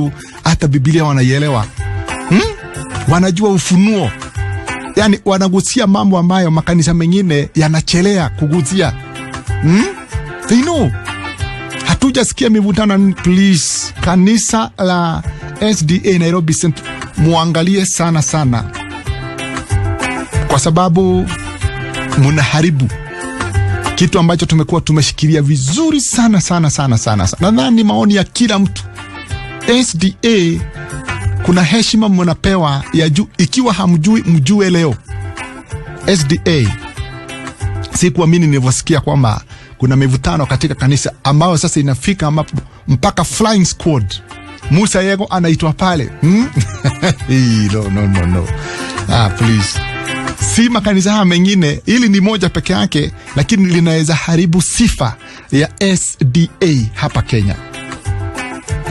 watu hata Biblia wanaielewa, Wanajua ufunuo, yani wanagusia mambo ambayo makanisa mengine yanachelea kugusia, They know. Hatujasikia mivutano. Please, kanisa la SDA Nairobi Central muangalie sana sana, kwa sababu mnaharibu kitu ambacho tumekuwa tumeshikilia vizuri sana sana sana sana. Nadhani maoni ya kila mtu, SDA kuna heshima mnapewa ya juu. Ikiwa hamjui, mjue leo. SDA, sikuamini nilivyosikia kwamba kuna mivutano katika kanisa ambayo sasa inafika ambapo mpaka flying squad Musa Yego anaitwa pale, No, no, no, no. Ah, please. Si makanisa haya mengine, hili ni moja peke yake, lakini linaweza haribu sifa ya SDA hapa Kenya.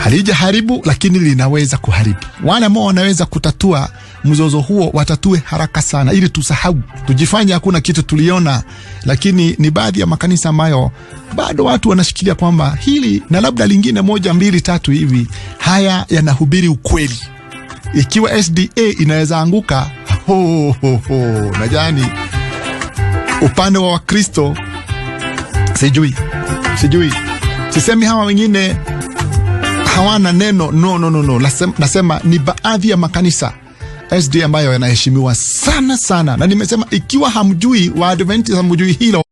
Halija haribu, lakini linaweza kuharibu. Wale ambao wanaweza kutatua mzozo huo watatue haraka sana, ili tusahau, tujifanye hakuna kitu tuliona. Lakini ni baadhi ya makanisa ambayo bado watu wanashikilia kwamba hili na labda lingine moja mbili tatu hivi, haya yanahubiri ukweli. Ikiwa SDA inaweza anguka, ho, ho, ho, najani upande wa Wakristo sijui, sijui, sisemi hawa wengine hawana neno. No, no, no, no. Nasema ni baadhi ya makanisa SDA ambayo yanaheshimiwa sana sana, na nimesema ikiwa hamjui Waadventista hamjui hilo.